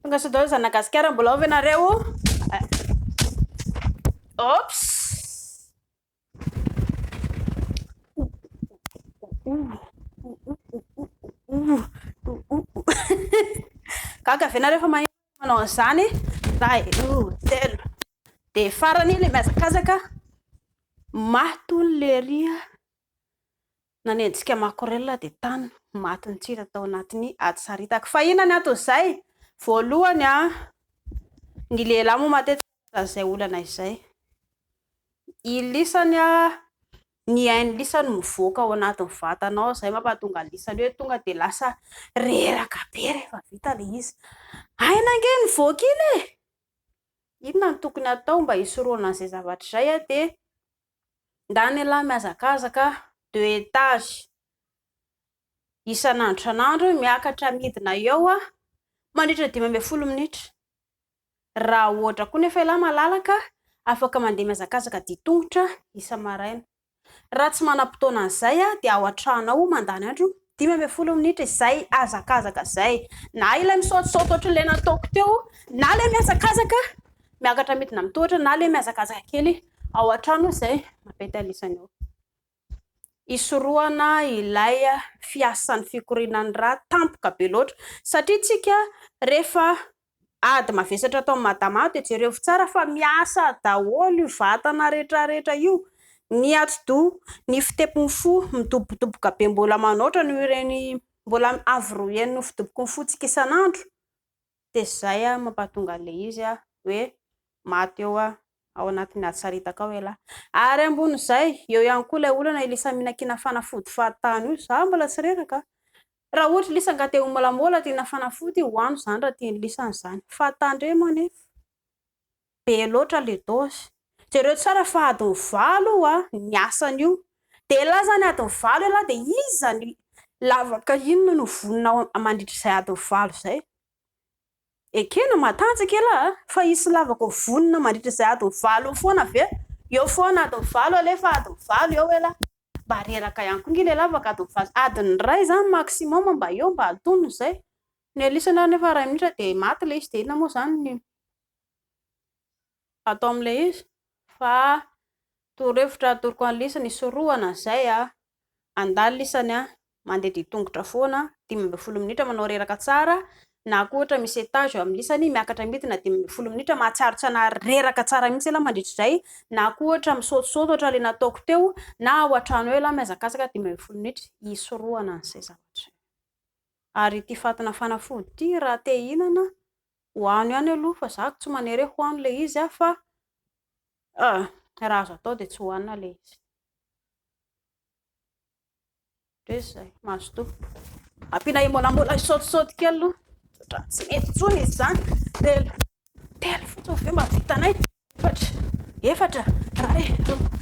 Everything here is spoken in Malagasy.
Tonga soa daholo zanak'i Gasikara, mbola ao ve nareo? Oops! Gaga ve nareo fa maheno manao an'izany? Iray, roa, telo. Dia farany ilay mihazakazaka, maty hono lery a. Nanenjika makorel dia tany maty nitsira tao anatin'ny ady saritaka. Fa inona ny anton'izay? Voalohany an, ny lehilahy moa matetika izay olana izay. I lisany an, ny ain'ny lisany mivoaka ao anatin'ny vatana ao, izay mampahatonga ny lisany hoe tonga dia lasa reraka be rehefa vita ilay izy. Aina ange nivoaka iny e! Inona no tokony hatao mba hisorohana an'izay zavatra izay dia Ndany ialahy mihazakazaka deux étages isan'andro isan'andro miakatra midina eo mandritra ny 15 minitra. Raha ohatra koa nefa ialahy malalaka afaka mandeha mihazakazaka dian-tongotra isa-maraina. Raha tsy manam-potoana an'izay dia ao an-trano ao mandany andro 15 minitra izay hazakazaka izay. Na ilay misaotisaoty ohatran'ilay nataoko teo na ilay mihazakazaka miakatra midina amin'ny tohatra na ilay mihazakazaka kely ao an-trano izay mampety alisany ao. Hisorohana ilay fiasan'ny fikorianan'ny rà tampoka be loatra satria tsika rehefa ady mavesatra atao amin'ny madama dia jerevo tsara fa miasa daholo io vatana rehetrarehetra io, ny atidoha, ny fitepon'ny fo midobodoboka be mbola manoatra noho ireny mbola avo roa heny noho fidoboky ny fontsika isan'andro, dia izay mampahatonga an'ilay izy hoe maty eo ao anatin'ny ady saritaka ao ialahy. Ary ambonin'izay, eo ihany koa ilay olana ilay mihinan-kina fanafody fahatany io, izaho mbola tsy reraka. Raha ohatra lisany ka te ho môlamôla tiana fanafody hohano izany raha tian'ny lisany izany. Fa tandremo anefa, be loatra le dose. Jereo tsara fa adiny valo io a, ny asan'io. Dia elah izany adiny valo elah dia iza ny lavaka inona no vonona ao mandritra izay adiny valo izay. Ekena matanjaka elah a, fa hisy lavaka ho vonona mandritra izay adiny valo eo foana ve? Eo foana adiny valo alefa adiny valo eo elah. Mba reraka ihany koa nge le lavaka adiny valo, adiny iray zany maximum mba eo mba antonony zay. Ny alisany ary nefa iray minitra dia maty le izy dia inona moa zany ny atao amin'ilay izy fa torohevitra atoroko an'lisany hisorohana an'izay a, handalo lisany a, mandeha dia tongotra foana 15 minitra manao reraka tsara na koa ohatra misy étage eo amin'ny lisany miakatra midina 15 minitra mahatsiaro tsy hanary reraka tsara mihitsy ialahy mandritra izay na koa ohatra misaotisaoty ohatra ilay nataoko teo na ao an-trano eo ialahy mihazakazaka 15 minitra hisorohana an'izay zavatra izay. Ary ity fatina fanafody ity raha te hihinana hohano ihany aloha fa za tsy manery hoe hohano ilay izy fa raha azo atao dia tsy hohanina ilay izy. Dia izay, mazotoa. Ampiana himôlamôla hisaotisaoty kely aloha. Ohatran'ny tsy mety intsony izy izany. Telo, telo fotsiny ve mba vitanay? Efatra, efatra, iray, roa.